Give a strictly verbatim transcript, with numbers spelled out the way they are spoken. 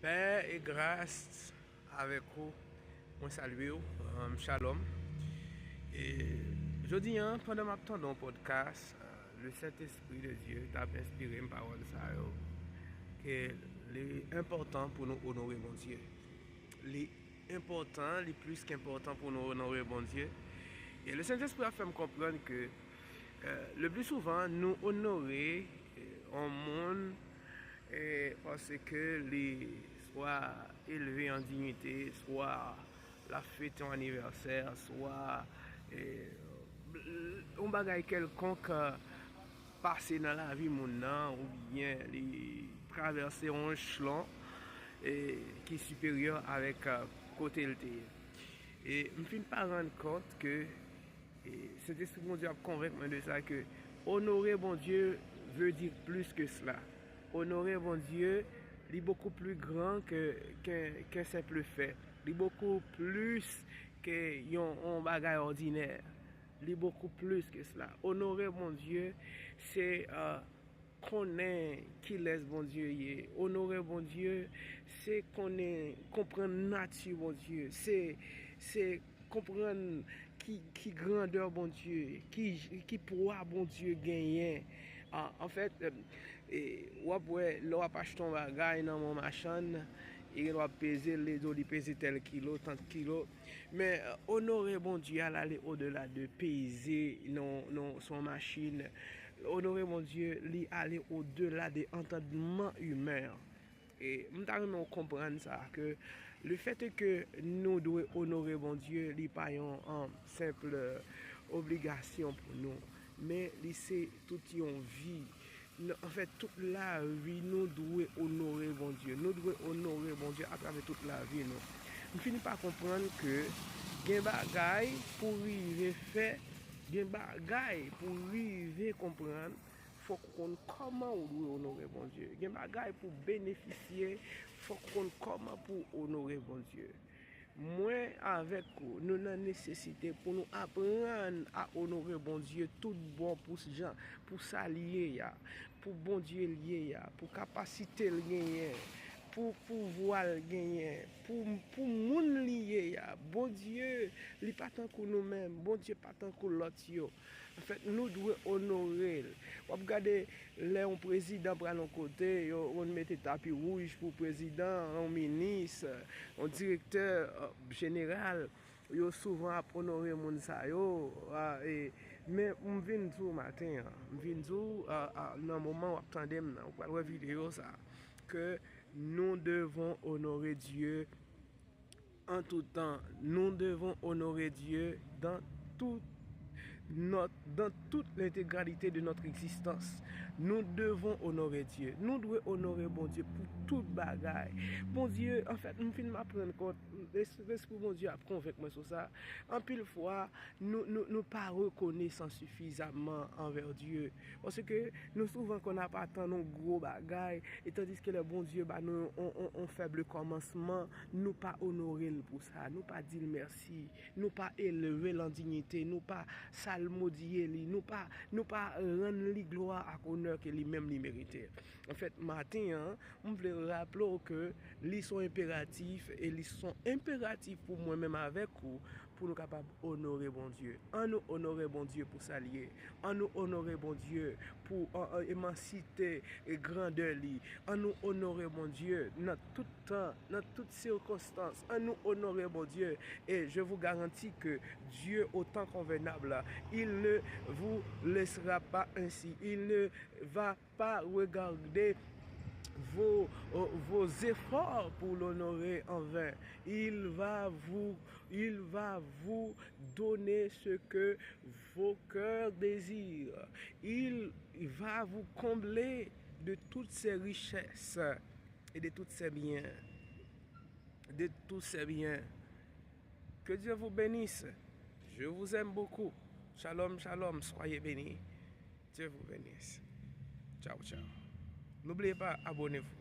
Pè e gras avèk ou. Mwen salye w. Um, shalom. E jodi a, pandan m ap tande yon podcast, uh, le Sentespri de Dye t ap enspire m pawòl sa yo, ke li enpòtan pou nou onore Bondye. Li enpòtan, li plis ke enpòtan pou nou onore Bondye. E le Sentespri ap fè m konprann ke, uh, le pli souvan, nou onore, uh, yon moun, e paske li swa elve an diyite, swa l ap fete yon anivèsè, swa, e, yon bagay kèlkonk, e, pase nan lavi moun nan, oubyen li travèse yon echelon, e, ki siperyè avèk, e, kote l te ye. E m fin pa rann kont ke E Sentespri Bondye ap konvenk mwen de sa, ke onore Bondye vle di plis ke sela. Onore Bondye, li bokou pli gran ke, ke, ke senp fè. Li bokou plis ke yon, yon bagay òdinè. Li bokou plis ke sela. Onore Bondye, se, e, konnen kilès Bondye ye. Onore Bondye, se konnen, konprann nati Bondye. Se, se konprann ki, ki grandè Bondye, ki, ki pwa Bondye genyen. A, anfèt, e, w ap wè, lè w ap achte yon bagay nan men yon machann, e w ap peze l, li di w li peze tèl kilo, tant kilo. Men, e, onore Bondye al ale odela de peze nan, nan, sou yon machin. Onore Bondye, li ale odela de antandman imen an. E m ta renmen w konprann sa, ke le fèt ke nou dwe onore Bondye, li pa yon, um, senp obligasyon pou nou, men li se tout yon vi. N-, anfèt, tout lavi, nou dwe onore Bondye. Nou dwe onore Bondye atravè tout lavi nou. M fini pa konprann ke gen bagay pou rive fè, gen bagay pou rive konprann, fòk ou konn kòman ou dwe onore Bondye. Gen bagay pou benefisye, fòk ou konn kòman pou onore Bondye. Mwen avèk ou, nou nan nesesite pou nou aprann a onore Bondye tout bon pou jan, pou sa l ye a, pou Bondye l ye a, pou kapasite l genyen, pou pouvwa l genyen, pou, pou moun li ye a. Bondye, li pa tankou nou menm. Bondye pa tankou lòt yo. Anfèt, nou dwe onore l. W ap gade, lè yon prezidan pral yon kote, yo konn mete tapi wouj pou prezidan, yon minis, yon direktè, e, jeneral, yo souvan ap onore moun sa yo. A, e, men m vin di w maten an, m vin di w, a, a, nan moman w ap tande m nan, ou pral wè videyo sa, ke nous devons honorer Dieu en tout temps. Nous devons honorer Dieu dans tout notre, dans toute l'intégralité de notre existence. Nous devons honorer Dieu. Nou dwe onore Bondye pou tout bagay. Bondye, anfèt, m fin aprann kont, Lespri Bondye ap konvenk mwen sou sa. Anpil fwa, nou, nou, nou pa rekonesan sifizamman anvè Dye. Paske nou souvan konn ap atann yon gwo bagay, e tandiske lè Bondye ba nou yon, yon, yon, yon fèb kòmansman, nou pa onore l pou sa, nou pa di l mèsi, nou pa elve l an diyite, nou pa salmodye li, nou pa, nou pa rann li glwa ak onè ke li menm li merite. Anfèt, maten an, m vle raple w ke li se yon enperatif, e li se yon enperatif pou mwen menm avèk ou, pou nou kapab onore Bondye. Ann nou onore Bondye pou sa l ye. Ann nou onore Bondye pou, an, an, imansite e grandè li. Ann nou onore Bondye nan tout tan, nan tout sikonstans. Ann nou onore Bondye. Et je vous garantis que Dieu, au temps convenable, il ne vous laissera pas ainsi. Il ne va pas regarder vos, euh, vos efforts pour l'honorer en vain. Il va vous, il va vous donner ce que vos cœurs désirent. Il va vous combler de toutes ses richesses et de tous ses biens. De tous ses biens. Que Dieu vous bénisse. Je vous aime beaucoup. Shalom, shalom. Soyez bénis. Dieu vous bénisse. Ciao, ciao. N'oubliez pas, abonnez-vous.